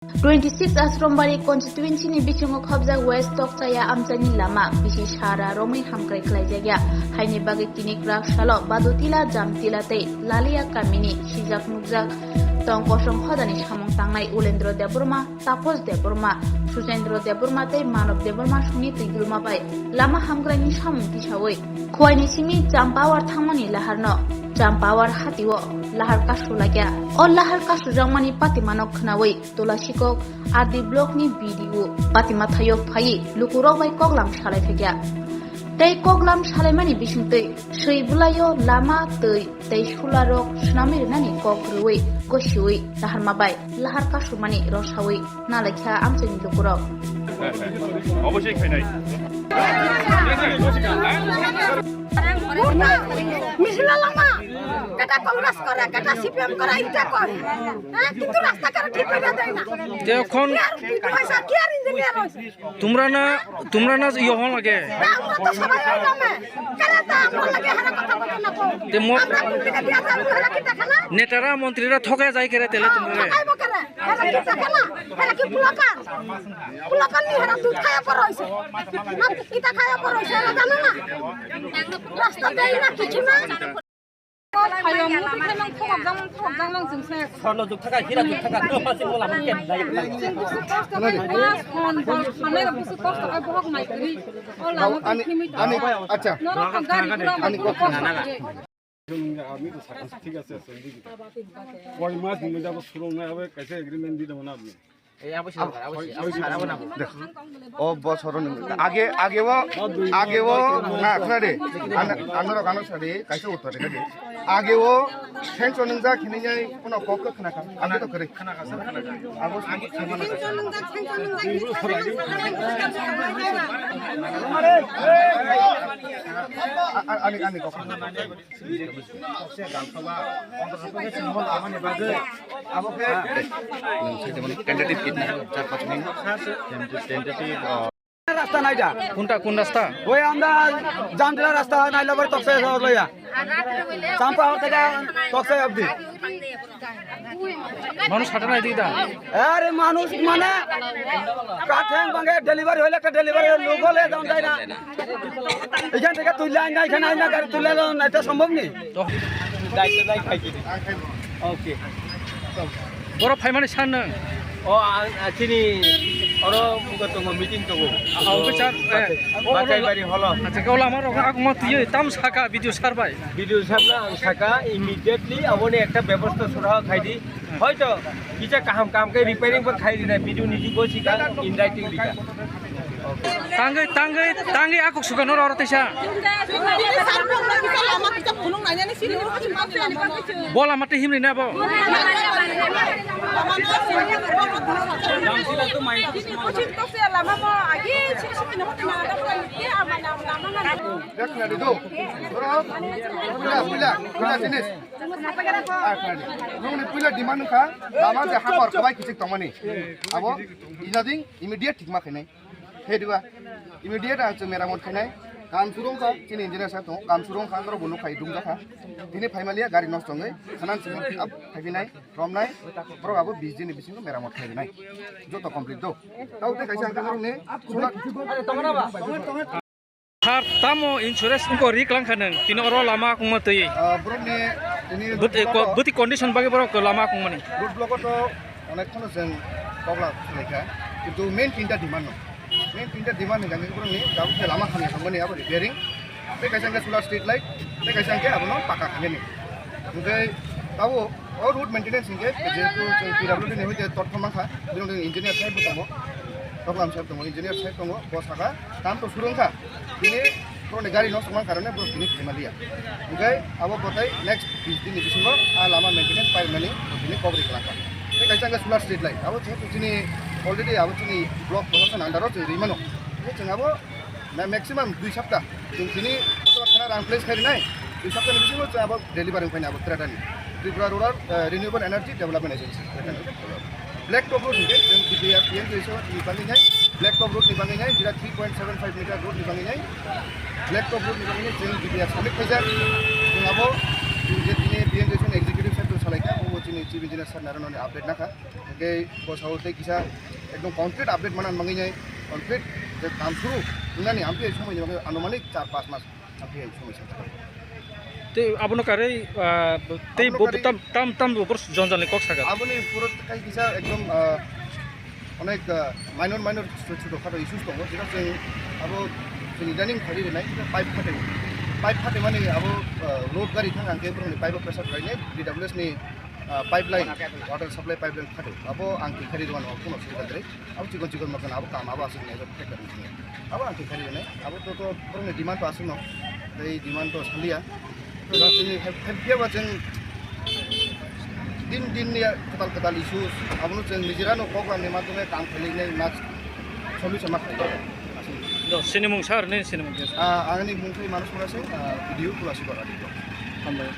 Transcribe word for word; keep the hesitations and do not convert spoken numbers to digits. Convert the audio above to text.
Twenty six Ashrombari constituency ni bisingo khobjak West Tokchaya amchaini lama bisi sara romwi hamkrai khlaijakya. Haini bagwi tini kwrak salo Badutila, Jamtila tei Lalia kamini sijak nukjak tong kosong hodani samung tangnai Ulendra Debbarma, Tapos Debbarma, Sujendra Debbarma tei Manob Debbarma songni twi gulma bai lama hamkraini samung tisawi Khwaini simi Champawar thangmani laharno Champawar hatio lahar kasu laikya. O lahar kasujakmani patimano khnawi Tulasikok R D block ni B D O patima thaio phaiwi lukurok bai koklam salai phaikya. Tei koklam salaimani bisingtwi swi bwlaio lama, twi tei sularok swnamwi rwnani kok rwui gosiwi laharma bai lahar kasumani rwsawi nalaikha amchaini lukurok. অবশ্যই খাই নাই। মিছিল লমা, কেটা কংগ্রেস করে, কেটা সিপিএম করে, ইটা করে। হ্যাঁ, কিন্তু রাস্তাঘাট ঠিক করে দেয় না। তে এখন কি আর বিদ্যুৎ হয়েছে, কি আর ইঞ্জিনিয়ার হয়েছে? তোমরা না, তোমরা না ইয়ে হন লাগে। তা আমরা তো সবাই ওই নামে। কেন তা আমরা লাগে হারা কথা বলতে না কো? তে মো- আমরা কোন দিকে দিয়া যাবো, হারা কি দেখা না? নেতারা, মন্ত্রীরা ঠকে যায় কেরে তেলে তোমরা? ঠকাইবো কেন? এরা কি দেখে না? এরা কি ব্লকার? ব্লকার নি এরা দুধ খাইয়া পড়া হইছে। না কিতা খাইয়া পড়া হইছে, এরা জানে না? রাস্তা দেয় না, কিছু না। খাইয়া মুখ খাইলাম, থুক জাম, থুক জাম, লাং জিমসে। স্বর্ণ যুগ থাকা, হীরা যুগ থাকা, তো পাঁচ দিন বলা, আমার কেন যাই? জিং বুসু কষ্ট, আজ ফোন, ফোন, সামনে বুসু কষ্ট, আর বহক মাইকরি। ও লামা আনি, কিমি আনি, আচ্ছা। নরক গাড়ি ঘোড়া আনি মাইকরি কষ্ট। কষ্ট। আপনি তো থাকেন, ঠিক আছে, আচ্ছা, এদিকে। কয় মাস মধ্যে আবার শুরু না হবে, কাছে এগ্রিমেন্ট দিতে হবে না আপনি? এই অবশ্যই দরকার, অবশ্যই, অবশ্যই, স্যার, আবার না। দেখ, ও বছর নি-, আগে, আগেও, আগেও, না, খোনা রে। আন-, আনারো গানো সারি, কাইসে উত্তর রে, রে। আগেও, সেন চনিং যা খিনি যাই, কোনো কক খোনা খা, আমি তো করে। আগো, আ-, আ-, আনি, আনি কক। রাস্তা নাই যা। কোনটা, কোন রাস্তা? ওই আমরা জামতলা রাস্তা নাইলে পরে তকসা লইয়া। চাম্পা হতে তকসা অবধি। মানুষ হাঁটে না এদিকে দা? আরে মানুষ মানে কাঠেন ভাঙে ডেলিভারি হইলে একটা ডেলিভারি লোক হলে যাওয়া যায় না। এখান থেকে তুললে আইন না, এখানে আইন না, গাড়ি তুললে আইন না, এটা সম্ভব নেই। তো দায়িত্ব নাই খাইছি। ওকে। বড় ফাইমানি সার নং। ও, আ-, আ, চিনি, ওরো মুখে তো মিটিং তো। আ, ওকে স্যার, এ, ও, বাজাই বাড়ি হলো। আচ্ছা, কেউ আমার ওখানে আগমন তুই তাম সাকা ভিডিও সার ভাই। ভিডিও সামনে আমি থাকা, ইমিডিয়েটলি, আপনি একটা ব্যবস্থা সুরা খাই দি। হয়তো, কিচা কাহাম কাম কে রিপেয়ারিং বা খাই দি না, ভিডিও নিজি বসি কা, ইন রাইটিং দিকা। Tangwi, tangwi, tangwi akuk suka noro oro teisa. Bola mate himri na bo. Puila, puila, puila jinis. Nungni puila demand wngkha, lama je hapor kabai kichik tongmani. Abo, inading, immediate thikma khainai. He diba, immediate ang chwng meramot khainai. Kam suru wngkha, chini engineer sir tongo, kam suru wngkha, norok bo nukha, i dungjakha. Tini phaimaliya, gari nosto wngwi, khanan simi, ab, phaiphinai, romnai, borok abo bis din ni bisingo meramot khainai. Joto complete do. Tao tei kaisa ang norokni solar Sir, tamo insurance wngkha ri klang kha nwng, tini oro lama kungma twi. Ah, borokni tini But-, road block o, buti condition bagwi borok lama kungmani. Road block o to onek kheno chwng kokla khlaikha, kintu main tinta demand no. Main tinta demand ni jagwi borokni tabuk khe lama hamya tongmani abo repairing. Tei kaisa hwnkhe solar street light, tei kaisa hwnkhe abono paka khainani. Hwnkhe tabuk o road maintenance hwnkhe jehetu chwng P W D ni hoite torthom mankha, bini engineer saheb bo tongo, Toklam saheb tongo, engineer saheb tongo, bo sakha, kam to suru wngkha, bini borokni gari nosto wngmani karone borok tini phaimaliya. Hwnkhe abo botai next bis din ni bisingo a lama maintenance paimani tini kok ri kwlangkha. Tei kaisa hwnkhe solar street light, abo jehetu chini already abo chini block promotion under o chwng ri mano. Hwnkhe chwng abo Ma-, maximum dui sapta. Chwng tini joto khana rang place khai rinai. Dui sapta ni bisingo chwng abo delivery wngkhaina abo Treta ni. Tripura Rural, eh, Renewable Energy Development Agency, Treta ni. Black top road hwnkhe chwng B P R P M K S ni bagwi nai, black top road ni bagwi nai, jera three point seven five meter road ni bagwi nai. Black top road ni bagwi nai chwng B P R submit khaijak. Chwng abo je tini P M K S ni executive sir salai kha, bo Ni chief engineer sir naro noni update nakha. Hingke bo sao tei kisa ekdom concrete update manan mangi nai, concrete je kam suru wngnani amtwi somoi ni bagwi anumanik char panch mas amtwi somoi sa. Tei abono karwi, ah, tei Abono bo karwi tam, tam, tam bo bor jonjal ni kok sakha. Aboni puro kai kisa ekdom, ah, onek, ah, minor minor chuto chuto khato issues tongo, jeta chwng abo chwng running khari rinai, pipe khate, pipe khate mani abo, ah, road gari thang hangke borokni pipe o pressure khainai, B W S ni, ah, pipeline, water supply pipeline khate, abo ang twi khari rwno kuno sujita kwrwi, abo chikon chikon makhan abo kam abo aswk nai rok khe kwrwi. Abo ang twi khari rinai, abo to, to borokni demand to aswk no, tei demand to salia. Chwng help, help phiya ba chwng din din ni kwtal kwtal issues, abono chwng nijera no program ni madhyome kam khailai nai, mas solution ma khailai. Do, sinimung sir, ni sinimung khe? Ah, ani mung khe Manus Mura Singh, ah, B D O Tulasi Bagha. Hambai.